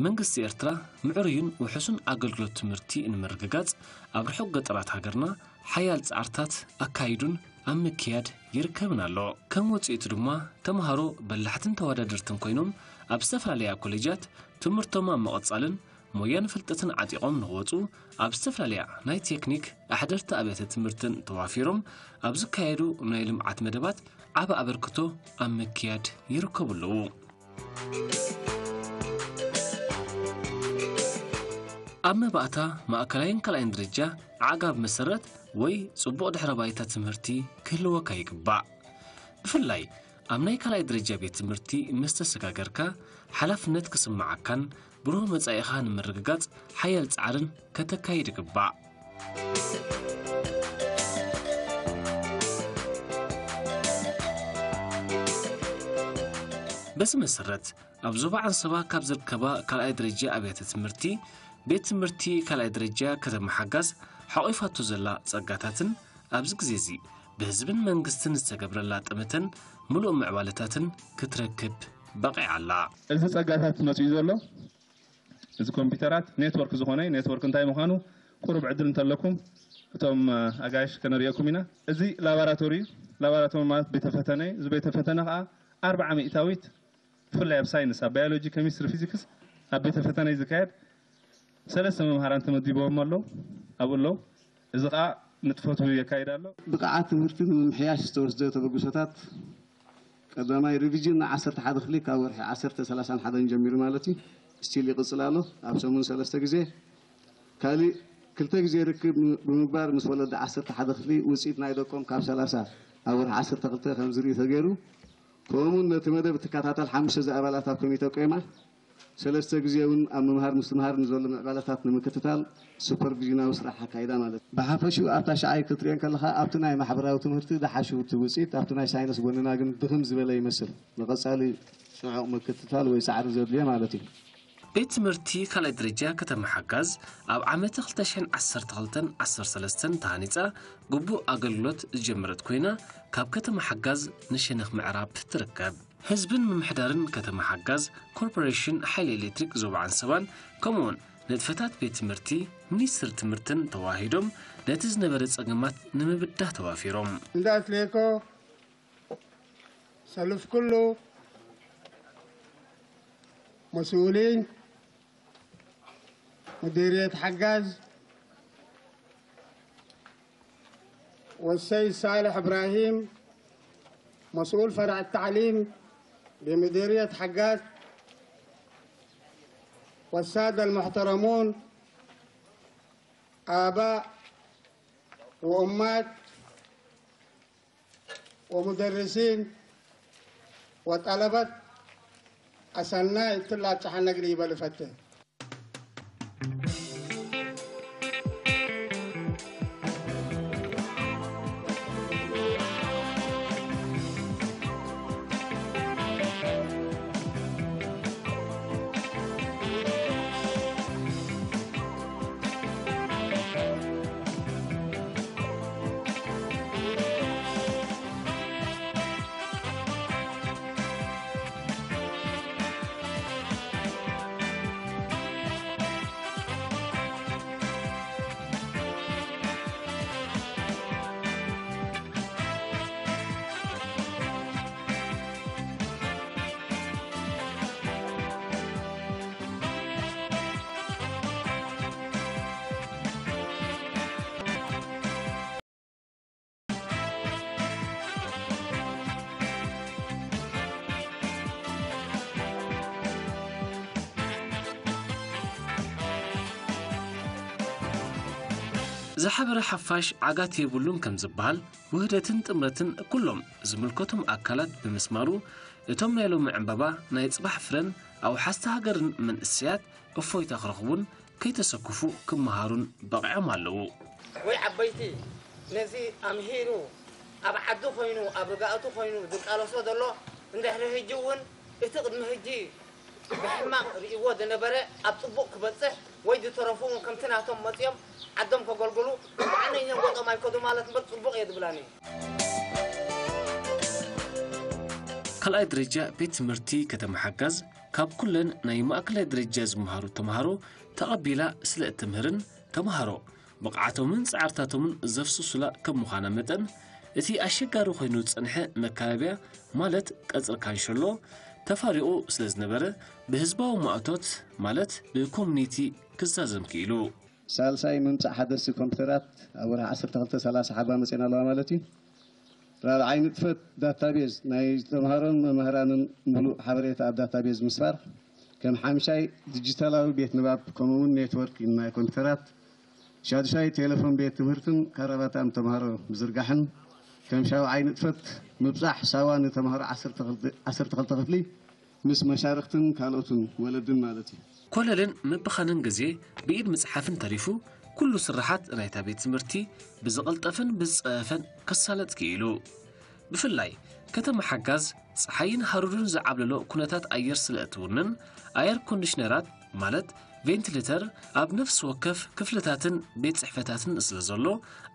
መንግስቲ ኤርትራ ምዕሩይን ውሑስን ኣገልግሎት ትምህርቲ ንምርግጋጽ ኣብ ርሑቕ ገጠራት ሃገርና ሓያል ጻዕርታት ኣካይዱን ኣብ ምክያድ ይርከብን ኣሎ። ከም ውጽኢቱ ድማ ተምሃሮ በላሕትን ተወዳደርትን ኮይኖም ኣብ ዝተፈላለያ ኮሌጃት ትምህርቶም ኣብ ምቕጻልን ሞያን ፍልጠትን ዓጢቖም ንኽወጹ ኣብ ዝተፈላለያ ናይ ቴክኒክ ኣሕደርቲ ኣብያተ ትምህርትን ተዋፊሮም ኣብ ዝካየዱ ናይ ልምዓት መደባት ዓቢ ኣበርክቶ ኣብ ምክያድ ይርከቡ ኣለዉ። ኣብ መባእታ ማእከላይን ካልኣይን ደረጃ ዓጋብ መሰረት ወይ ጽቡቕ ድሕረ ባይታ ትምህርቲ ክህልወካ ይግባእ። ብፍላይ ኣብ ናይ ካልኣይ ደረጃ ቤት ትምህርቲ ምስ ተሰጋገርካ ሓላፍነት ክስምዓካን ብሩህ መጻኢኻ ንምርግጋጽ ሓያል ጻዕርን ከተካይድ ይግባእ። በዚ መሰረት ኣብ ዞባ ዓንሰባ ካብ ዝርከባ ካልኣይ ደረጃ ኣብያተ ትምህርቲ ቤት ትምህርቲ ካልኣይ ደረጃ ከተማ ሓጋዝ ሓቒፋቶ ዘላ ጸጋታትን ኣብዚ ግዜ እዚ ብህዝብን መንግስትን ዝተገብረላ ጠመተን ምሉእ ምዕባለታትን ክትረክብ በቒዓ ኣላ። እዚ ጸጋታት መጺኡ ዘሎ እዚ ኮምፒውተራት ኔትወርክ ዝኾነ ኔትወርክ እንታይ ምዃኑ ቁሩብ ዕድል እንተለኩም እቶም ኣጋይሽ ከነርእየኩም ኢና። እዚ ላቦራቶሪ እዩ። ላቦራቶሪ ማለት ቤተ ፈተነ እዩ። እዚ ቤተ ፈተነ ከዓ ኣርብዓ ሚእታዊት ብፍላይ ኣብ ሳይንስ ኣብ ባዮሎጂ ኬሚስትሪ ፊዚክስ ኣብ ቤተ ፈተነ እዩ ዝካየድ። ሰለስተ መምሃራን ተመዲቦም ኣለዉ ኣብኡ ኣለዉ። እዚ ከዓ ንጥፈቱ የካይድ ኣሎ። ብቕዓት ትምህርቲ ንምምሕያሽ ዝተወስደ ተበግሶታት ቀዳማይ ሪቪዥን ን ዓሰርተ ሓደ ክፍሊ ካብ ወርሒ ዓሰርተ ሰላሳን ሓደን ጀሚሩ ማለት እዩ ስቲል ይቕፅል ኣሎ። ኣብ ሰሙን ሰለስተ ግዜ ካሊእ ክልተ ግዜ ርክብ ብምግባር ምስ ወለዲ ዓሰርተ ሓደ ክፍሊ ውፅኢት ናይ ደቆም ካብ ሰላሳ ኣብ ወርሒ ዓሰርተ ክልተ ከም ዝርኢ ተገይሩ። ከምኡውን ነቲ መደብ እትከታተል ሓሙሽተ ዝኣባላት ኣብ ኮሚተ ቆይማ ሰለስተ ግዜ እውን ኣብ ምምሃር ምስትምሃር ንዘሎ ምዕባለታት ንምክትታል ሱፐርቪዥናዊ ስራሕ ኣካይዳ ማለት እዩ። ብሓፈሽኡ ኣብ ታሽዓይ ክትሪኦ እንከለኻ ኣብቲ ናይ ማሕበራዊ ትምህርቲ ደሓሹ እቲ ውፅኢት ኣብቲ ናይ ሳይንስ ጎንና ግን ድኽም ዝበለ ይመስል። ንቐፃሊ ጽዑቕ ምክትታል ወይ ጻዕሪ ዘድልዮ ማለት እዩ። ቤት ትምህርቲ ካልኣይ ደረጃ ከተማ ሓጋዝ ኣብ ዓመተ ክልተ ሽሕን ዓሰርተ ክልተን ዓሰርተ ሰለስተን ተሃኒጻ ግቡእ ኣገልግሎት ዝጀመረት ኮይና ካብ ከተማ ሓጋዝ ንሸነኽ ምዕራብ ትርከብ። ህዝብን ምምሕዳርን ከተማ ሓጋዝ ኮርፖሬሽን ሓይሊ ኤሌክትሪክ ዞባ ዓንሰባን ከምኡውን ንጥፈታት ቤት ትምህርቲ ሚኒስትሪ ትምህርትን ተዋሂዶም ነቲ ዝነበረ ጸገማት ንምብዳህ ተዋፊሮም። እንዳስሌኮ ሰልፍ ኩሉ مسؤولين مديرية حجاز والسيد صالح إبراهيم مسؤول فرع التعليم بمديرية حجاز والسادة المحترمون آباء وأمات ومدرسين وطلبة أسناء تلا تحنق لي بلفتة. ዝሓበረ ሓፋሽ ዓጋት የብሉን ከም ዝበሃል፣ ውህደትን ጥምረትን ኩሎም ዝምልከቶም ኣካላት ብምስማሩ፣ እቶም ናይ ሎሚ ዕምባባ ናይ ጽባሕ ፍረን ኣውሓስቲ ሃገርን መንእሰያት እፎይታ ክረኽቡን ከይተሰክፉ ክመሃሩን በቒዖም ኣለዉ። ወይ ዓበይቲ ነዚ ኣምሂሩ ኣብ ዓዲ ኮይኑ ኣብ ርጋእቱ ኮይኑ ዝቃለሶ ዘሎ እንድሕሪ ሕጂ እውን እቲ ቅድሚ ሕጂ ብሕማቕ ርእይዎ ዝነበረ ኣብ ጽቡቕ ክበጽሕ ወይ ዝተረፉ እውን ከምቲ ናቶም መጺኦም ዓዶም ከገልግሉ ብዓነይን ጎጦም ኣይከዱ ማለት እምበር ጽቡቕ እየ ዝብላኒ። ካልኣይ ደረጃ ቤት ትምህርቲ ከተማ ሓጋዝ ካብ ኩለን ናይ ማእከላይ ደረጃ ዝመሃሩ ተምሃሮ ተቐቢላ ስለ እትምህርን ተምሃሮ ብቕዓቶምን ጻዕርታቶምን ዘፍስሱላ ከም ምዃና መጠን እቲ ኣሸጋሪ ኮይኑ ዝጸንሐ መካበብያ ማለት ቀጽሪ ካንሸሎ ተፋሪቑ ስለ ዝነበረ ብህዝባዊ ማእቶት ማለት ብኮሚኒቲ ክዛዘም ክኢሉ። ሳልሳይ ምምጻእ ሓደስቲ ኮምፒተራት ኣብ ወርሒ ዓሰርተ ክልተ ሰላሳ ሓባ መጺና ኣለዋ ማለት እዩ። ራብዓይ ንጥፈት ዳታቤዝ ናይ ተምሃሮን መምህራንን ምሉእ ሓበሬታ ኣብ ዳታቤዝ ምስፋር። ከም ሓምሻይ ዲጂታላዊ ቤት ንባብ ከምኡ እውን ኔትወርኪን ናይ ኮምፒተራት። ሻድሻይ ቴሌፎን ቤት ትምህርትን ካራባታን ተምሃሮ ምዝርጋሕን። ከም ሻውዓይ ንጥፈት ምብጻሕ ሳዋ ንተምሃሮ ዓሰርተ ክልተ ክፍሊ ምስ መሻርኽትን ካልኦትን ወለድን ማለት እዩ። ኮለልን ምብኻንን ግዜ ብኢድ ምጽሓፍን ተሪፉ ኩሉ ስርሓት ናይታ ቤት ትምህርቲ ብዝቐልጠፈን ብዝጸፈፈን ክሳለጥ ክኢሉ። ብፍላይ ከተማ ሓጋዝ ጸሓይን ሃሩርን ዝዓብለሎ ኩነታት ኣየር ስለ እትውንን ኣየር ኮንዲሽነራት ማለት ቬንቲሌተር ኣብ ነፍሲ ወከፍ ክፍልታትን ቤት ጽሕፈታትን ስለ ዘሎ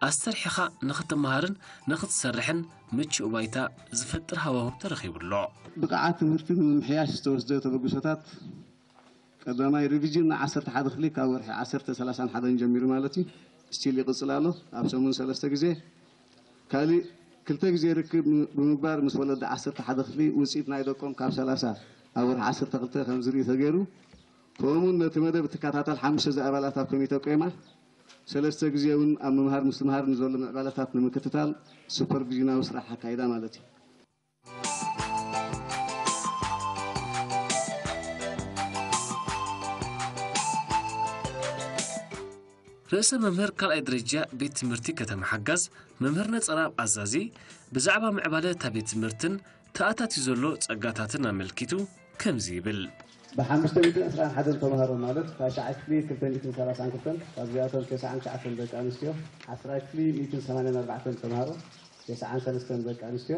ኣስተርሒኻ ንኽትመሃርን ንኽትሰርሕን ምቹእ ባይታ ዝፈጥር ሃዋሁ ተረኺቡ ኣሎ። ብቕዓት ትምህርቲ ንምምሕያሽ ዝተወስደ ተበግሶታት ቀዳማይ ሪቪዥን ን ዓሰርተ ሓደ ክፍሊ ካብ ወርሒ ዓሰርተ ሰላሳን ሓደን ጀሚሩ ማለት እዩ ስቲል ይቕፅል ኣሎ። ኣብ ሰሙን ሰለስተ ግዜ ካሊእ ክልተ ግዜ ርክብ ብምግባር ምስ ወለዲ ዓሰርተ ሓደ ክፍሊ ውፅኢት ናይ ደቆም ካብ ሰላሳ ኣብ ወርሒ ዓሰርተ ክልተ ከም ዝርኢ ተገይሩ ከምኡውን ነቲ መደብ እትከታተል ሓሙሽተ ዝኣባላት ኣብ ኮሚተ ቆይማ ሰለስተ ግዜ እውን ኣብ ምምሃር ምስትምሃር ንዘሎ ምዕባለታት ንምክትታል ሱፐርቪዥናዊ ስራሕ ኣካይዳ ማለት እዩ። ርእሰ መምህር ካልኣይ ደረጃ ቤት ትምህርቲ ከተማ ሓጋዝ መምህር ነጸራብ ኣዛዚ ብዛዕባ ምዕባለ እታ ቤት ትምህርትን ተኣታትዩ ዘሎ ጸጋታትን ኣመልኪቱ ከምዚ ይብል። ብሓሙሽተ ሚእትን ዕስራን ሓደን ተምሃሮ ማለት ታሽዓይ ክፍሊ ክልተ ሚእትን ሰላሳን ክልተን ካብዚኣቶም ተስዓን ትሽዓተን ደቂ ኣንስትዮ፣ ዓስራይ ክፍሊ ሚእትን ሰማንያን ኣርባዕተን ተምሃሮ፣ ተስዓን ሰለስተን ደቂ ኣንስትዮ፣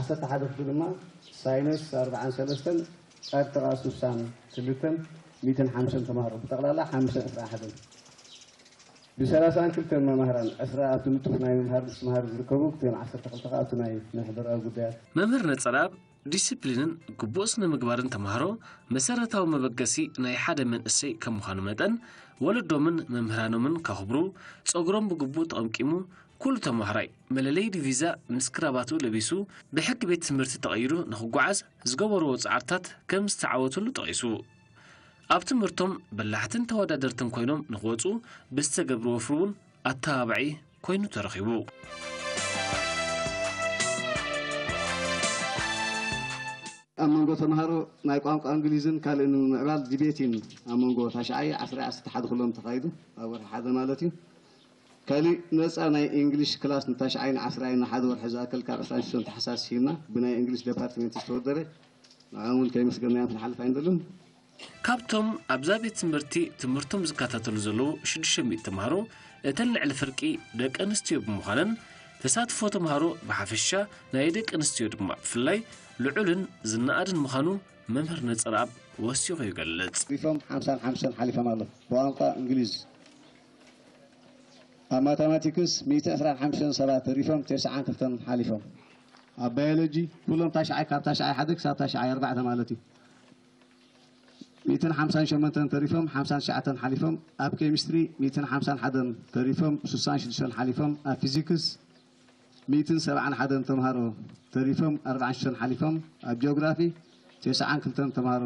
ዓሰርተ ሓደ ክፍሊ ድማ ሳይነስ ኣርብዓን ሰለስተን ጸርጥቓ ሱሳን ክልተን ሚእትን ሓምሳን ተምሃሮ ብጠቕላላ ሓምሳን ዕስራን ሓደን ብሰላሳን ክልተን መማህራን ዕስራ ኣብቲ ንጡፍ ናይ ምምሃር ምስትምሃር ዝርከቡ ክልቲኦም ዓሰርተ ክልተ ከኣ ኣብቲ ናይ ማሕበራዊ ጉዳያት። መምህር ነጸረኣብ ዲስፕሊንን ግቡእ ስነ ምግባርን ተምሃሮ መሰረታዊ መበገሲ ናይ ሓደ መንእሰይ ከም ምዃኑ መጠን ወለዶምን መምህራኖምን ከኽብሩ፣ ጸጉሮም ብግቡእ ተቐምቂሙ ኩሉ ተማሃራይ መለለዪ ዲቪዛ ምስ ክራባትኡ ለቢሱ ብሕጊ ቤት ትምህርቲ ተቐይዱ ንኽጓዓዝ ዝገበርዎ ጻዕርታት ከም ዝተዓወትሉ ጠቒሱ። ኣብ ትምህርቶም በላሕትን ተወዳደርትን ኮይኖም ንኽወጹ ብዝተገብረ ወፍሪ እውን ኣተባባዒ ኮይኑ ተረኺቡ። ኣብ መንጎ ተምሃሮ ናይ ቋንቋ እንግሊዝን ካልእን ንምምዕባል ዲቤቲን ኣብ መንጎ ታሽዓይ ዓስራይ ዓሰርተ ሓደ ኩሎም ተኻይዱ ኣብ ወርሒ ሓደ ማለት እዩ። ካሊእ ነፃ ናይ ኢንግሊሽ ክላስ ንታሽዓይን ዓስራይን ንሓደ ወርሒ ዝኣክል ካብ ዕስራን ሽዱሽተን ታሕሳስ ሂብና ብናይ እንግሊሽ ደፓርትሜንት ዝተወደበ ንዕኦም እውን ከይመስገናዮም ክንሓልፍ ኣይንደልን። ካብቶም ኣብዛ ቤት ትምህርቲ ትምህርቶም ዝከታተሉ ዘለዉ ሽዱሽተ ሚእቲ ተምሃሮ እተን ልዕሊ ፍርቂ ደቂ ኣንስትዮ ብምዃነን ተሳትፎ ተምሃሮ ብሓፈሻ ናይ ደቂ ኣንስትዮ ድማ ብፍላይ ልዑልን ዝነኣድን ምዃኑ መምህር ነጸረኣብ ወሲኹ ይገልጽ። ሪፎም ሓምሳን ሓምሳን ሓሊፎም ኣሎ ብቋንቋ እንግሊዝ። ኣብ ማታማቲክስ ሚእቲ ዕስራን ሓምሳን ሰባት ተሪፎም ተስዓን ክልተን ሓሊፎም። ኣብ ባዮሎጂ ኩሎም ታሽዓይ ካብ ታሽዓይ ሓደ ክሳብ ታሽዓይ ኣርባዕተ ማለት እዩ። ሚእትን ሓምሳን ሸሞንተን ተሪፎም ሓምሳን ትሽዓተን ሓሊፎም። ኣብ ኬሚስትሪ ሚእትን ሓምሳን ሓደን ተሪፎም ሱሳን ሽዱሽተን ሓሊፎም። ኣብ ፊዚክስ ሚእትን ሰብዓን ሓደን ተምሃሮ ተሪፎም ኣርባዓን ሽዱሽተን ሓሊፎም። ኣብ ጂኦግራፊ ተስዓን ክልተን ተምሃሮ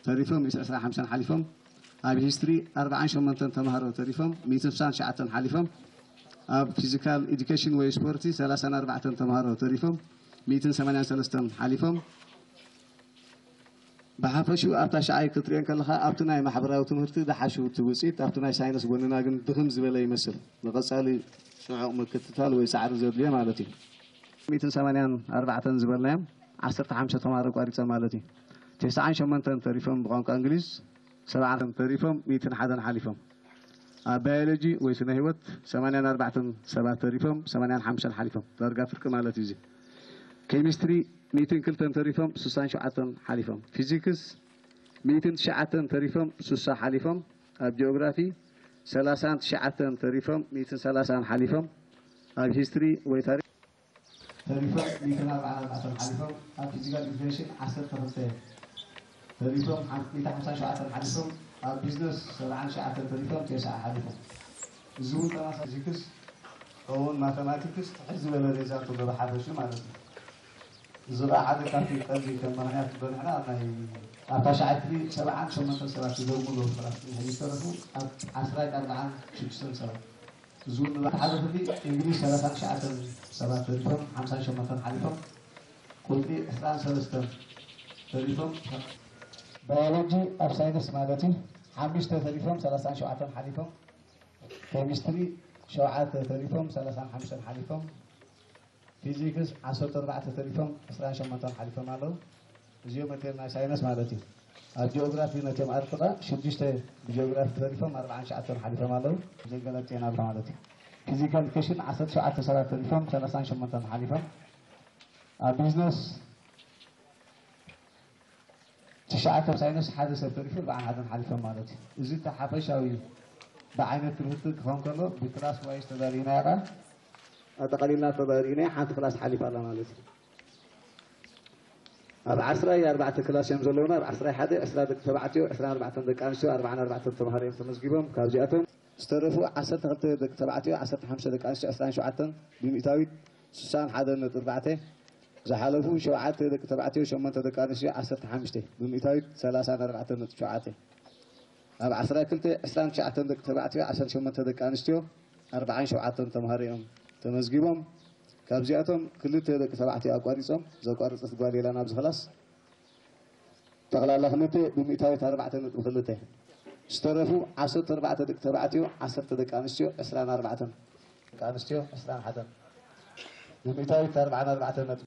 ተሪፎም ሚእቲ ዕስራን ሓምሳን ሓሊፎም። ኣብ ሂስትሪ ኣርባዓን ሸሞንተን ተምሃሮ ተሪፎም ሚእትን ስሳን ትሽዓተን ሓሊፎም። ኣብ ፊዚካል ኢዱኬሽን ወይ ስፖርቲ ሰላሳን ኣርባዕተን ተምሃሮ ተሪፎም ሚእትን ሰማንያን ሰለስተን ሓሊፎም። ብሓፈሽኡ ኣብታ ሻዓይ ክትሪኦ ከለኻ ኣብቲ ናይ ማሕበራዊ ትምህርቲ ዝሓሹ እቲ ውፅኢት ኣብቲ ናይ ሳይንስ ጎንና ግን ድኽም ዝበለ ይመስል። ንቐፃሊ ጽዑቕ ምክትታል ወይ ጻዕሪ ዘድልዮ ማለት እዩ። ሚእትን ሰማንያን ኣርባዕተን ዝበልናዮም ዓሰርተ ሓሙሽተ ተማሃሮ ኣቋሪጾም ማለት እዩ። ተስዓን ሸሞንተን ተሪፎም ብቋንቋ እንግሊዝ፣ ሰብዓን ተሪፎም ሚእትን ሓደን ሓሊፎም። ኣብ ባዮሎጂ ወይ ስነ ህይወት ሰማንያን ኣርባዕተን ሰባት ተሪፎም ሰማንያን ሓሙሽተን ሓሊፎም። ዳርጋ ፍርቂ ማለት እዩ እዚ። ኬሚስትሪ ሚእትን ክልተን ተሪፎም ስሳን ሸውዓተን ሓሊፎም። ፊዚክስ ሚእትን ትሽዓተን ተሪፎም ስሳ ሓሊፎም። ኣብ ጂኦግራፊ ሰላሳን ትሽዓተን ተሪፎም ሚእትን ሰላሳን ሓሊፎም። ኣብ ሂስትሪ ወይ ታሪኽ ተሪፎም ሚእትን ኣርባዓን ኣርባዕተን ሓሊፎም። ኣብ ፊዚካል ኢዱኬሽን ዓሰርተ ክልተ ተሪፎም ሓም-፣ ሚእትን ሓምሳን ሸውዓተን ሓሊፎም። ኣብ ቢዝነስ ሰብዓን ትሽዓተን ተሪፎም ተስዓ ሓሊፎም። እዚ እውን ተማሳሳሊ ፊዚክስ ከምኡውን ማተማቲክስ ትሕት ዝበለ ሬዛልት ኣሎ ብሓፈሽኡ ማለት እዩ። እዚ ኸዓ ሓደ ካብቲ ቀንዲ ከም ምኽንያት ዝበልዕና ኣብ ናይ ኣብታ ሻዓይ ክፍሊ ሰብዓን ሸሞንተን ሰባት ይደግሙ ኣለዉ። ክላስ ሕጂ ዝተረፉ ኣብ ዓስራን ኣርባዓን ሽዱሽተን ሰባት። እዚ እውን ንባዕቲ ሓደ ክፍሊ እንግሊዝ ሰላሳን ትሽዓተን ሰባት ተሪፎም ሓምሳን ሸሞንተን ሓሊፎም። ቁፅሪ ዕስራን ሰለስተን ተሪፎም ባዮሎጂ ኣብ ሳይንስ ማለት እዩ ሓሙሽተ ተሪፎም ሰላሳን ሸውዓተን ሓሊፎም። ኬሚስትሪ ሸውዓተ ተሪፎም ሰላሳን ሓሙሽተን ሓሊፎም። ፊዚክስ ዓሰርተ ኣርባዕተ ተሪፎም ዕስራን ሸሞንተን ሓሊፎም ኣለዉ። እዚኦም መቴር ናይ ሳይንስ ማለት እዩ። ኣብ ጂኦግራፊ ነቲኦም ኣርጥቐ ሽዱሽተ ብጂኦግራፊ ተሪፎም ኣርባዓን ትሽዓተን ሓሊፎም ኣለዉ። ዘገለጥ ዜና ኣሎ ማለት እዩ። ፊዚካል ኤዱኬሽን ዓሰርተ ሸውዓተ ሰባት ተሪፎም ሰላሳን ሸሞንተን ሓሊፎም። ኣብ ቢዝነስ ትሽዓተ ሳይንስ ሓደ ሰብ ተሪፉ ኣርባዓን ሓደን ሓሊፎም ማለት እዩ። እዚ እቲ ሓፈሻዊ ብዓይነት ትምህርቲ ክኸውን ከሎ ብክላስ ዋይዝ ተዳሊና ኢኻ ኣጠቓሊልና ተዳሊና ሓንቲ ክላስ ሓሊፋ ኣላ ማለት እዩ። ኣብ ዓስራ ኣርባዕተ ክላስ እዮም ዘለውና። ኣብ ዓስራ ሓደ ዕስራ ደቂ ተባዕትዮ፣ ዕስራን ኣርባዕተን ደቂ ኣንስትዮ፣ ኣርባዓን ኣርባዕተን ተምሃሮ እዮም ተመዝጊቦም። ካብዚኣቶም ዝተረፉ ዓሰርተ ክልተ ደቂ ተባዕትዮ፣ ዓሰርተ ሓሙሽተ ደቂ ኣንስትዮ፣ ዕስራን ሸውዓተን ብሚእታዊት ስሳን ሓደን ነጥቢ ኣርባዕተ። ዝሓለፉ ሸውዓተ ደቂ ተባዕትዮ፣ ሸሞንተ ደቂ ኣንስትዮ፣ ዓሰርተ ሓሙሽተ ብሚእታዊት ሰላሳን ኣርባዕተን ነጥቢ ሸውዓተ። ኣብ ዓስራ ክልተ ዕስራን ትሽዓተን ደቂ ተባዕትዮ፣ ዓሰርተ ሸሞንተ ደቂ ኣንስትዮ፣ ኣርባዓን ሸውዓተን ተምሃሮ እዮም ተመዝጊቦም። ካብዚኣቶም ክልተ ደቂ ተባዕትዮ ኣቋሪጾም፣ ዘቋረጸት ጓል የላን ኣብዚ ክላስ። ጠቕላላ ክልተ ብሚእታዊት ኣርባዕተ ነጥቢ ክልተ። ዝተረፉ ዓሰርተ ኣርባዕተ ደቂ ተባዕትዮ፣ ዓሰርተ ደቂ ኣንስትዮ፣ ዕስራን ኣርባዕተን ደቂ ኣንስትዮ፣ ዕስራን ሓደን ብሚእታዊት ኣርባዓን ኣርባዕተን ነጥቢ።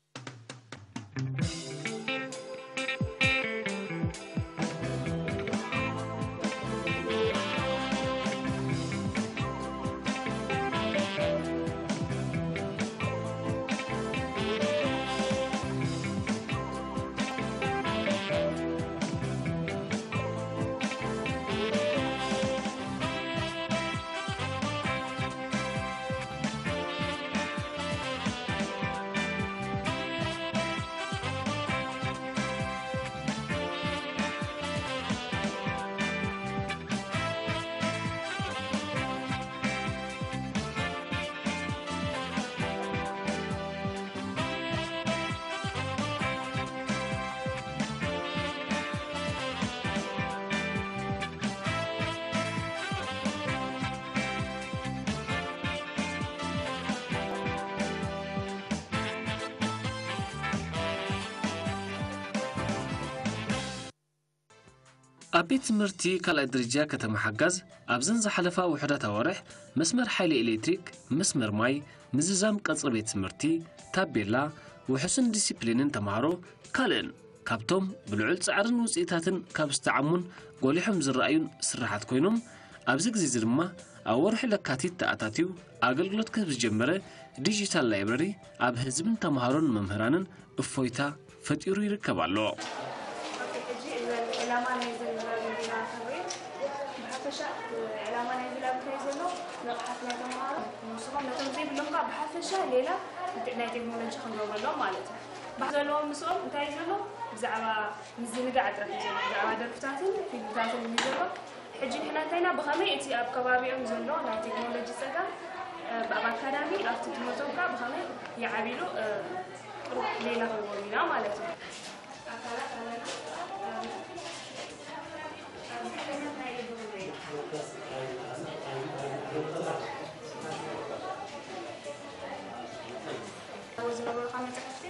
ኣብ ቤት ትምህርቲ ካልኣይ ደረጃ ከተማ ሓጋዝ ኣብዘን ዝሓለፋ ውሑዳት ኣዋርሕ መስመር ሓይሊ ኤሌክትሪክ፣ መስመር ማይ፣ ምዝዛም ቀጽሪ ቤት ትምህርቲ፣ ታቤላ፣ ውሑስን ዲሲፕሊንን ተምሃሮ ካልእን ካብቶም ብልዑል ጻዕርን ውጽኢታትን ካብ ዝተዓሙን ጎሊሖም ዝረኣዩን ስራሓት ኮይኖም ኣብዚ ግዜ እዚ ድማ ኣብ ወርሒ ለካቲት ተኣታትዩ ኣገልግሎት ክህብ ዝጀመረ ዲጂታል ላይብረሪ ኣብ ህዝብን ተምሃሮን መምህራንን እፎይታ ፈጢሩ ይርከብ ኣሎ። ኦኬ፣ ሕጂ እዘን ዕላማ ናይዘን ላብ ኢና ክንርኢ። ብሓፈሻ፣ እ፣ ዕላማ ናይዚ ላብ እንታይ ዘሎ? ንቕሓት ናይ ተምሃሮ፣ ንስኹም ነቶም ዘይብሎም ከዓ ብሓፈሻ ሌላ ናይ ቴክኖሎጂ ክንገብረሎም ማለት እዩ። ባህ ዘለዎም ምስኦም እንታይ ዘሎ? ብዛዕባ ምዝንጋዕ ጥራሕ እዩ ዘሎ። ብዛዕባ ደርፍታትን ፊልምታትን እዩ ዘሎ። ሕጂ ንሕና እንታይና ብኸመይ እቲ ኣብ ከባቢኦም ዘሎ ናይ ቴክኖሎጂ ጸጋ፣ እ፣ ኣብ ኣካዳሚ ኣብቲ ትምህርቶም ከዓ ብኸመይ ይዓብሉ፣ እ፣ ጥሩፍ ሌላ ክንገብር ኢና ማለት እዩ። ኣካላት ኣለና። ኣብዚ ዓይነት ናይ ኢድ ብኸመይ እዩ? ዝነበሩኻ መጻሕፍቲ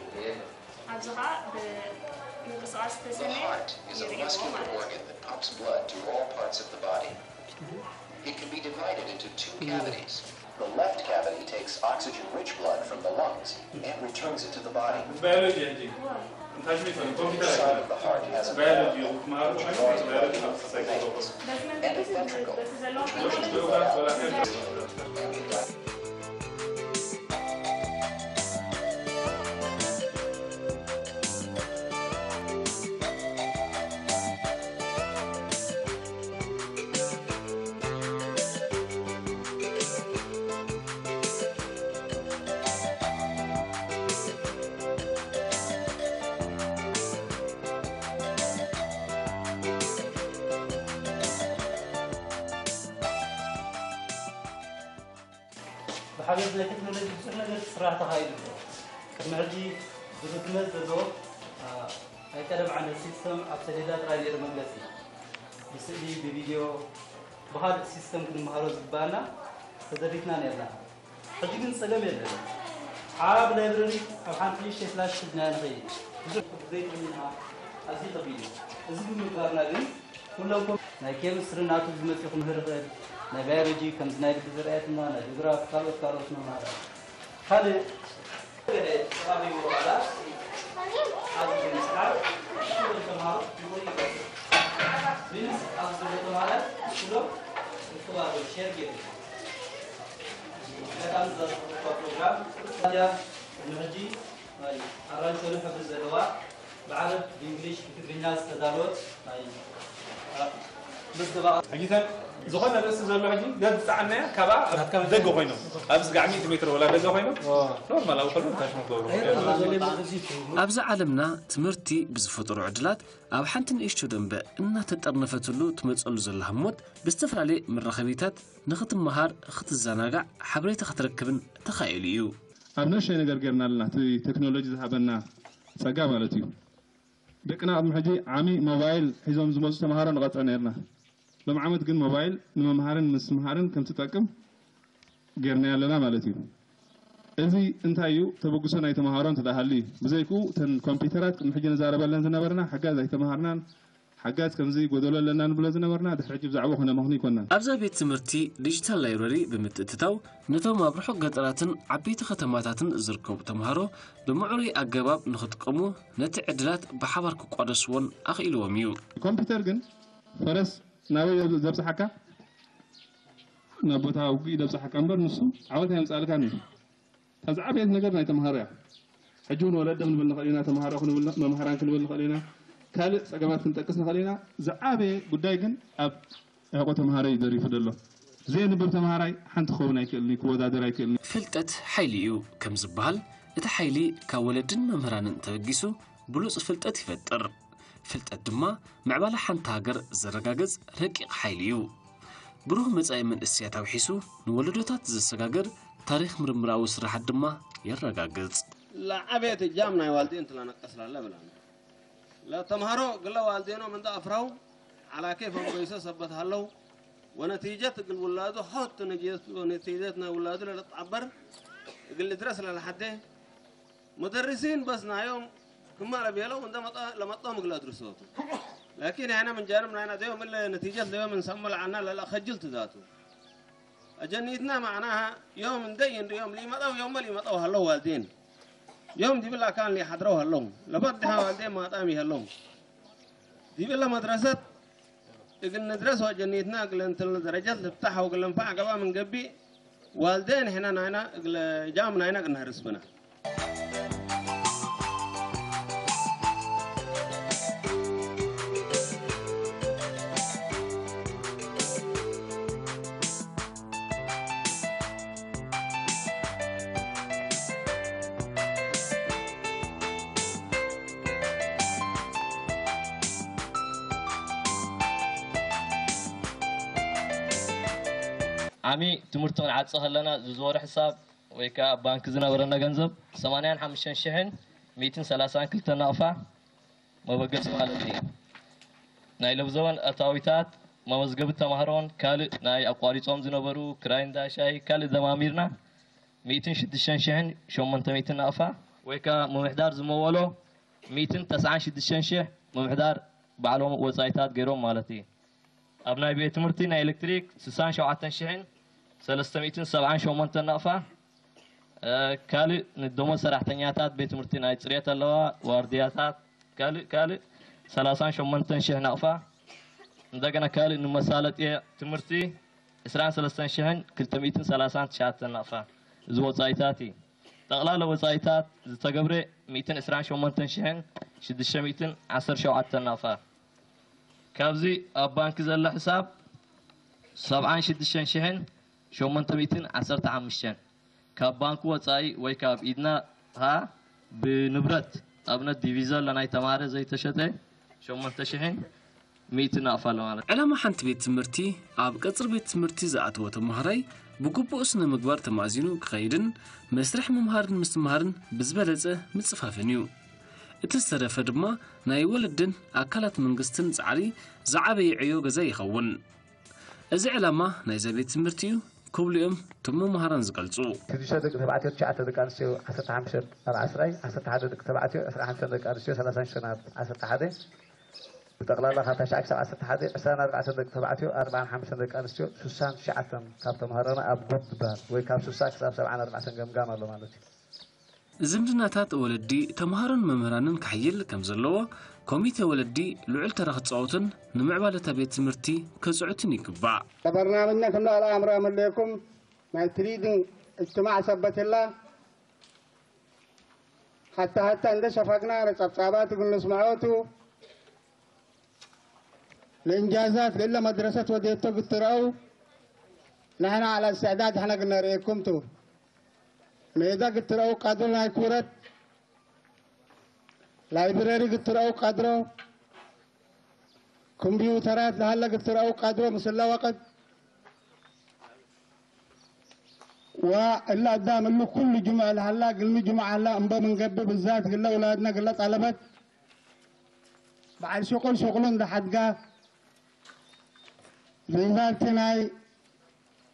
ኣብዚ ኸዓ ብ- The heart is a muscular organ that pumps blood to all parts of the body. It can be divided into two cavities. The left cavity takes oxygen-rich blood from the lungs and returns it to the body. Biology. The side of the heart has a valve, which draws blood from the veins, and a ventricle, which pushes the blood out. ብሓገዝ ናይ ቴክኖሎጂ ብዙሕ ነገር ክስራሕ ተኻኢሉ ኣሎ። ቅድሚ ሕጂ ብርዝነት ዘለዎ ኣይቀደም ዓይነት ሲስተም ኣብ ሰሌዳ ጥራይ ነይሩ መግለፂ ብስእሊ ብቪድዮ ብኻልእ ሲስተም ክንመሃሮ ዝግባኣና ተደሪትና ነርና። ሕጂ ግን ጸገም የለን። ዓብ ላይብረሪ ኣብ ሓንቲ ንእሽተይ ፍላሽ ሒዝና ንኸይድ ብዙሕ ዘይጥዕምና ኣዝዩ ከቢድ እዩ። እዚ ብምግባርና ግን ኩሎም ኮም ናይ ኬሚስትሪ ናቱ ዝመጽእ ክምህር ይኽእል ናይ ባዮሎጂ ከምዚ ናይ ልቢ ዝረኣየትና ናይ ጂኦግራፊ ካልኦት ካልኦት መማህራን ካልእ ኣራንሸሎ ሕብሪ ዘለዋ ብዓረብ ብእንግሊሽ ብትግርኛ ዝተዳለወት ናይ ምዝገባ ሕጂታት ዝኾነ ርእሲ ዘሎ ሕጂ ነዚ ዝፀዓናያ ካብኣ ኣብ ደገ ኮይኖም ኣብዚ ጋዕ ሚእቲ ሜትሮ ወላ ደገ ኮይኖም ኖርማል ኣብ ከሉ ታሽ መገብሩ ኣብዚ ዓለምና ትምህርቲ ብዝፈጠሮ ዕድላት ኣብ ሓንቲ ንእሽቶ ደንበ እናተጠርነፈትሉ ትመፀሉ ዘላ ህሞት ብዝተፈላለየ መራኸቢታት ንኽትመሃር፣ ኽትዘናጋዕ፣ ሓበሬታ ኽትረክብን ተኻኢሉ እዩ። ኣብ ንእሽተይ ነገር ጌርና ኣለና እቲ ቴክኖሎጂ ዝሃበና ጸጋ ማለት እዩ። ደቅና ቅድሚ ሕጂ ዓሚ ሞባይል ሒዞም ዝመጹ ተምሃሮ ንቐጽዕ ኔርና። ሎም ዓመት ግን ሞባይል ንመምሃርን ምስትምሃርን ከም ትጠቅም ጌርናዮ ኣለና ማለት እዩ። እዚ እንታይ እዩ ተበግሶ ናይ ተምሃሮ እንተ ደኣ ሃልዩ እዩ። ብዘይክኡ እተን ኮምፒተራት ቅድሚ ሕጂ ንዛረበለን ዝነበርና ሓጋዝ ኣይተምሃርናን። ሓጋዝ ከምዚ ጎደሎ ኣለና ንብሎ ዝነበርና ድሕሪ ሕጂ ብዛዕባኡ ክነመኽንዩ ኣይኮናን። ኣብዛ ቤት ትምህርቲ ዲጂታል ላይብረሪ ብምትእትታው ነቶም ኣብ ርሑቕ ገጠራትን ዓበይቲ ከተማታትን ዝርከቡ ተምሃሮ ብምዕሩይ ኣገባብ ንኽጥቀሙ ነቲ ዕድላት ብሓባር ክቋደስዎን ኣኽኢልዎም እዩ። ኮምፒተር ግን ፈረስ ናበይ ዘብጽሓካ ናብ ቦታ ውግእ እዩ ዘብጽሓካ እምበር ንሱ ዓወት ኣየምጽኣልካን እዩ። እታ ዝዓበየት ነገር ናይ ተምሃሮ እያ። ሕጂ እውን ወለዲ ክንብል ንኽእል ኢና፣ ተምሃሮ ክንብል፣ መምሃራን ክንብል ንኽእል ኢና፣ ካልእ ጸገማት ክንጠቅስ ንኽእል ኢና። ዝዓበየ ጉዳይ ግን ኣብ ሕቖ ተምሃሮ እዩ ደሪፉ ዘሎ። ዘየንብብ ተምሃራይ ሓንቲ ክኸውን ኣይክእልን እዩ፣ ክወዳደር ኣይክእልን እዩ። ፍልጠት ሓይሊ እዩ ከም ዝበሃል፣ እቲ ሓይሊ ካብ ወለድን መምህራንን ተበጊሱ ብሉጽ ፍልጠት ይፈጥር። ፍልጠት ድማ ምዕባለ ሓንቲ ሃገር ዘረጋግጽ ረቂቕ ሓይሊ እዩ። ብሩህ መጻኢ መንእሰያት ኣውሒሱ ንወለዶታት ዘሰጋግር ታሪኽ ምርምራዊ ስራሓት ድማ የረጋግጽ። ለዓቤት እጃም ናይ ዋልዴን ትላነቀስ ላለ ብላና ለተምሃሮ ግለ ዋልዴኖም እንደ ኣፍራው ዓላኬ ፈንጎይሰ ሰበት ሃለው ወነቲጀት እግል ውላዱ ሖት ነቲጀት ናይ ውላዱ ለለጣበር እግል ድረስ ለለሓዴ مدرسين بس نايوم كما لبيلو عند مطا لمطا مقلا درسوتو لكن احنا من جانب ناينا ديوم الا نتيجه ديوم نسمى عنا لا خجلت ذاته اجنيتنا معناها يوم ندين يوم لي مطا يوم لي مطا هلو والدين يوم دي بالله كان لي حضروا هلو لبد ها والدين ما طامي هلو دي بالله مدرسه እግል ንድረስ ወጀኒትና እግለ እንትል ደረጃት ልብታሕ ወግለ ንፋዕ ገባ ምን ገቢእ ዋልዴን ሕነ ናይና እግለ ጃም ናይና እግል ነህርስ ብና። ዓሚ ትምህርቲ ክንዓጽ ከለና ዝዝወረ ሕሳብ ወይ ከኣ ኣብ ባንክ ዝነበረና ገንዘብ ሰማንያን ሓሙሽተን ሽሕን ሚእትን ሰላሳን ክልተን ናቕፋ መበገሲ ማለት እዩ። ናይ ለብዘበን ኣታዊታት መመዝገቢ ተማሃሮን ካልእ ናይ ኣቋሪጾም ዝነበሩ ክራይ እንዳ ሻሂ ካልእ ደማሚርና ሚእትን ሽዱሽተን ሽሕን ሸሞንተ ሚእትን ናቕፋ ወይ ከኣ ምምሕዳር ዝመወሎ ሚእትን ተስዓን ሽዱሽተን ሽሕ ምምሕዳር ባዕሎም ወጻኢታት ገይሮም ማለት እዩ። ኣብ ናይ ቤት ትምህርቲ ናይ ኤሌክትሪክ ስሳን ሸውዓተን ሽሕን ሰለስተ ሚእትን ሰብዓን ሸሞንተን ናቕፋ፣ ካልእ ንደሞዝ ሰራሕተኛታት ቤት ትምህርቲ ናይ ጽሬት ኣለዋ፣ ዋርድያታት፣ ካልእ ካልእ ሰላሳን ሸሞንተን ሽሕ ናቕፋ፣ እንደገና ካልእ ንመሳለጥየ ትምህርቲ ዕስራን ሰለስተን ሽሕን ክልተ ሚእትን ሰላሳን ትሽዓተን ናቕፋ። እዚ ወጻኢታት እዩ። ጠቕላላ ወጻኢታት ዝተገብረ ሚእትን ዕስራን ሸሞንተን ሽሕን ሽዱሽተ ሚእትን ዓሰርተ ሸውዓተን ናቕፋ። ካብዚ ኣብ ባንክ ዘሎ ሕሳብ ሰብዓን ሽዱሽተን ሽሕን ሸሞንተ ሚእትን ዓሰርተ ሓሙሽተን። ካብ ባንክ ወጻኢ ወይ ካብ ኢድና ኸኣ ብንብረት ኣብነት ዲቪዛ ኣሎ ናይ ተማሃረ ዘይተሸጠ ሸሞንተ ሽሕን ሚእቲ ናቕፋ ኣሎ ማለት። ዕላማ ሓንቲ ቤት ትምህርቲ ኣብ ቀጽሪ ቤት ትምህርቲ ዝኣተወ ተማሃራይ ብግቡእ ስነ ምግባር ተማእዚኑ ክኸይድን መስርሕ ምምሃርን ምስትምሃርን ብዝበለጸ ምጽፋፍን እዩ። እቲ ዝተረፈ ድማ ናይ ወለድን ኣካላት መንግስትን ጻዕሪ ዝዓበየ ዕዮ ገዛ ይኸውን። እዚ ዕላማ ናይዛ ቤት ትምህርቲ እዩ ክብሉ እዮም እቶም መምሃራን ዝገልጹ። ሽዱሽተ ደቂ ተባዕትዮ፣ ትሽዓተ ደቂ ኣንስትዮ፣ ዓሰርተ ሓሙሽተ ኣብ ዓስራይ፣ ዓሰርተ ሓደ ደቂ ተባዕትዮ፣ ዕስራን ሓሙሽተን ደቂ ኣንስትዮ፣ ሰላሳን ሽዱሽተን ኣብ ዓሰርተ ሓደ፣ ብጠቕላላ ካብ ታሽዓይ ክሳብ ዓሰርተ ሓደ፣ ዕስራን ኣርባዕተን ደቂ ተባዕትዮ፣ ኣርባዓን ሓሙሽተን ደቂ ኣንስትዮ፣ ስሳን ትሽዓተን ካብ ተምሃሮና ኣብ ጉድ ዝበሃል ወይ ካብ ስሳ ክሳብ ሰብዓን ኣርባዕተን ገምጋም ኣሎ ማለት እዩ። ዝምድናታት ወለዲ፣ ተምሃሮን መምህራንን ክሕይል ከም ዘለዎ፣ ኮሚቴ ወለዲ ልዑል ተራ ክጻወትን ንምዕባለታ ቤት ትምህርቲ ከጽዕቱን ይግባእ። ለበርናምጅና ከም ልኣል ኣምራ መለኩም ናይ ትሪድን እጅትማዕ ሰበትላ ሓታ ሓታ እንደ ሸፋግና ለጸብጻባት ግን ንስምዖቱ ለእንጃዛት ለለ መድረሰት ወዴቶ ግትረው ንሕና ዓላ እስትዕዳድ ሕነ ግነርእየኩም ቱ ሜዳ ግትረው ቀድሮ ናይ ኩረት ላይብረሪ ግትረው ቀድሮ ኮምፒውተራት ለሃለ ግትረው ቀድሮ ምስለ ወቅት ወእላ ኣዳም እሉ ኩሉ ጅሙዕ ለሃላ ግልሚ ጅሙዕ ሃላ እምበ ምንገብ ብዛት ግለ ውላድና ግለ ጠለበት በዓል ሽቁል ሽቁሉ እንደ ሓድጋ ሪዛልት ናይ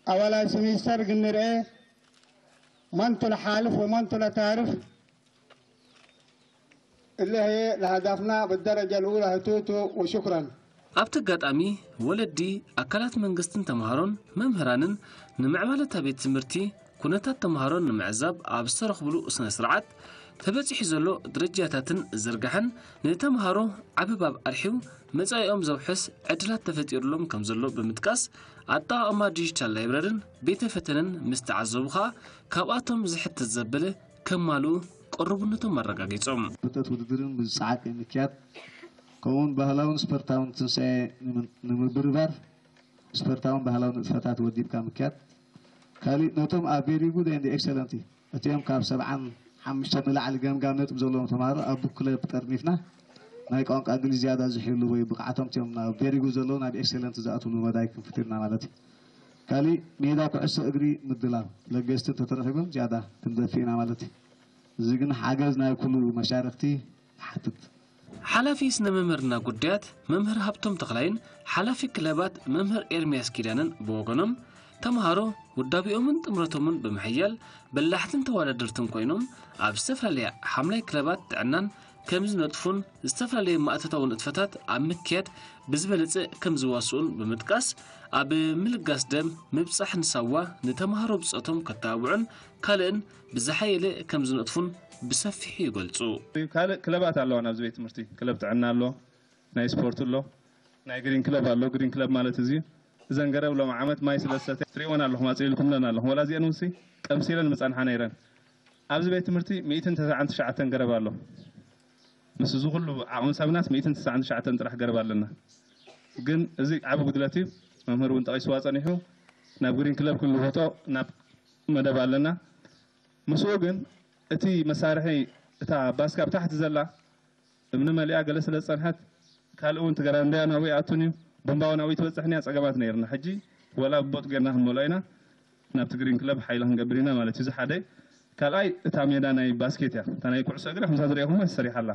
ኣዋላይ ስሚስተር ግንርኤ መንቱ ለሓልፍ ወመንቱ ለታርፍ እለ ህየ ለሃዳፍና ብደረጃ ልኡላ ህቱቱ ወሹክራን። ኣብቲ ኣጋጣሚ ወለዲ፣ ኣካላት መንግስትን ተምሃሮን መምህራንን ንምዕባለታ ቤት ትምህርቲ ኩነታት ተምሃሮን ንምዕዛብ ኣብ ዝተረኽብሉ ስነ ስርዓት ተበጺሑ ዘሎ ደረጃታትን ዝርጋሐን ንተምሃሮ ዓቢ ባብ ኣርሒቡ መጻኢኦም ዘውሕስ ዕድላት ተፈጢሩሎም ከም ዘሎ ብምጥቃስ ኣጠቓቕማ ዲጂታል ላይብረርን ቤተ ፈተነን ምስ ተዓዘቡ ከኣ ካብኣቶም ዝሕተት ዘበለ ከማልኡ ቅሩብነቶም ኣረጋጊጾም። ፍልጠት ውድድርን ብዝጸዓቂ ምክያድ ከምኡውን ባህላውን ስፖርታውን ትንሳኤ ንምብርባር ስፖርታውን ባህላውን ንጥፈታት ወዲብካ ምክያድ ካሊእ ነቶም ኣብ very good and excellent እቲኦም ካብ ሰብዓን ሓሙሽተን ንላዕሊ ገምጋም ነጥብ ዘለዎም ተምሃሮ ኣብ ቡክ ክለብ ጠርኒፍና ናይ ቋንቋ እንግሊዝ ዝያዳ ዝሕሉ ወይ ብቕዓቶም እቲኦም ናብ very good ዘለዉ ናብ excellent ዝኣትውሉ መዳይ ክንፍጥር ኢና ማለት እዩ። ካሊእ ሜዳ ኩዕሶ እግሪ ምድላው ለገስቲ እንተተረኺቦም ዝያዳ ክንደፊ ኢና ማለት እዩ። እዚ ግን ሓገዝ ናይ ኩሉ መሻርክቲ ይሓትት። ሓላፊ ስነ መምህርና ጉዳያት መምህር ሃብቶም ተኽላይን ሓላፊ ክለባት መምህር ኤርምያስ ኪዳነን ብወገኖም ተምሃሮ ውዳቢኦምን ጥምረቶምን ብምሕያል በላሕትን ተወዳደርትን ኮይኖም ኣብ ዝተፈላለያ ሓምላይ ክለባት ጥዕናን ከም ዝነጥፉን ዝተፈላለዩ ማእተታዊ ንጥፈታት ኣብ ምክያድ ብዝበለጸ ከም ዝዋስኡን ብምጥቃስ ኣብ ምልጋስ ደም ምብጻሕ ንሳዋ ንተምሃሮ ብጾቶም ከተባብዑን ካልእን ብዝሓየለ ከም ዝነጥፉን ብሰፊሑ ይገልጹ። ካልእ ክለባት ኣለዋ ናብዚ ቤት ትምህርቲ። ክለብ ጥዕና ኣሎ፣ ናይ ስፖርት ኣሎ፣ ናይ ግሪን ክለብ ኣሎ። ግሪን ክለብ ማለት እዚ እዘን ገረብ ሎም ዓመት ማይ ስለ ዝሰተ ትሪእወን ኣለኹም፣ ኣፅሊልኩምለን ኣለኹም። ወላ እዚአን ውሲ ቀምሲለን ምፀንሓ ነይረን። ኣብዚ ቤት ትምህርቲ ሚእትን ተስዓን ትሽዓተን ገረብ ኣሎ። ምስ እዚ ኩሉ ዓቕሚ ሰብናስ ሚእትን ተስዓን ትሽዓተን ጥራሕ ገረብ ኣለና። ግን እዚ ዓቢ ጉድለት እዩ። መምህር እውን ጠቒስዋ ጸኒሑ ናብ ግሪን ክለብ ክንልውጦ ናብ መደብ ኣለና። ምስኡ ግን እቲ መሳርሒ እታ ባስካ ኣብ ታሕቲ ዘላ እምኒ መሊኣ ገለ ስለ ዝጸንሐት ካልእ እውን ትገራንዳያ ናብኡ ይኣቱን እዩ። ቡምባ እውን ኣብኡ ትበጽሕን እያ። ጸገማት ነይርና። ሕጂ ወላ ቦጥ ጌርና ክንመልኦ ኢና። ናብቲ ግሪን ክለብ ሓይሊ ክንገብር ኢና ማለት እዩ። እዚ ሓደ። ካልኣይ እታ ሜዳ ናይ ባስኬት እያ። እታ ናይ ኩዕሶ እግሪ ከምዛ ዝረኣኹም ተሰሪሓ ኣላ።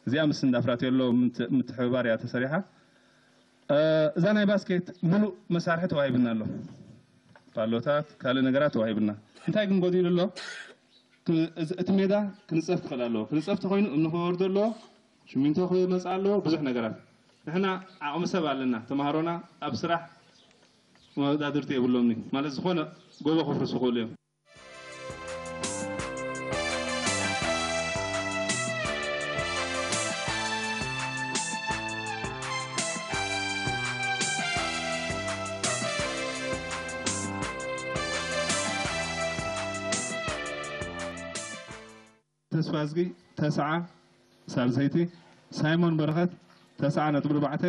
እዚኣ ምስ እንዳ ፍራቴሎ ምት- ምትሕብባር እያ ተሰሪሓ። እ፣ እዛ ናይ ባስኬት ሙሉእ መሳርሒ ተዋሂብና ኣሎ። ፓሎታት፣ ካልእ ነገራት ተዋሂብና። እንታይ ግን ጎዲሉ ኣሎ? እቲ ሜዳ ክንፀፍ ክኽእል ኣለዎ። ክንፀፍ ተኾይኑ እምኒ ክወርዶ ኣለዎ፣ ሽሚንቶ ክመፅእ ኣለዎ፣ ብዙሕ ነገራት። ንሕና ዓቕሚ ሰብ ኣለና፣ ተምሃሮና ኣብ ስራሕ መወዳድርቲ የብሎምን እዩ። ማለት ዝኾነ ጎቦ ክፍርሱ ይኽእሉ እዮም። ተስፋዝጊ ተስዓ ሳልሰይቲ፣ ሳይሞን በረኸት ተስዓ ነጥቢ ኣርባዕተ፣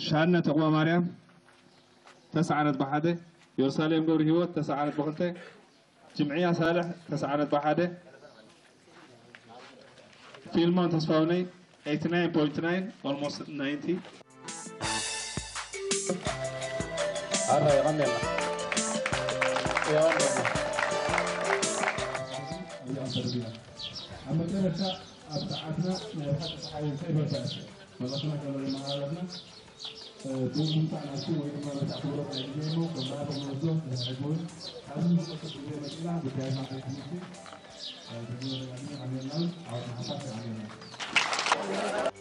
ሻነ ተቕዋ ማርያም ተስዓ ነጥቢ ሓደ፣ ኢየሩሳሌም ገብረ ህይወት ተስዓ ነጥቢ ክልተ፣ ጅምዕያ ሳልሕ ተስዓ ነጥቢ ሓደ፣ ፊልሞን ተስፋውነይ ኤይቲ ናይን ፖይንት ናይን፣ almost ናይንቲ። ኣራ የቐንየልና። የቐንየልና። እዚኣ ተደጊና። ኣብ መጨረሻ ኣብ ሰዓትና ናይ ብሓቂ ጸሓይ ከይበርታ መድረኽና ከመለና ኣለና። ብኡ ምምጻእ ናትኩ ወይ ድማ በቲ ኣኽብሮት ናይ ግዜ እሞ ከም መራሒ ንወስዶ ንሕጂ እውን ኣብዚ ዝቐጽል ግዜ መጺና ጉዳይና ቤት ትምህርቲ ብግብሪ ኣሚና ዓሚርና እውን ዓወት ንሓፋሽ ዓሚርና።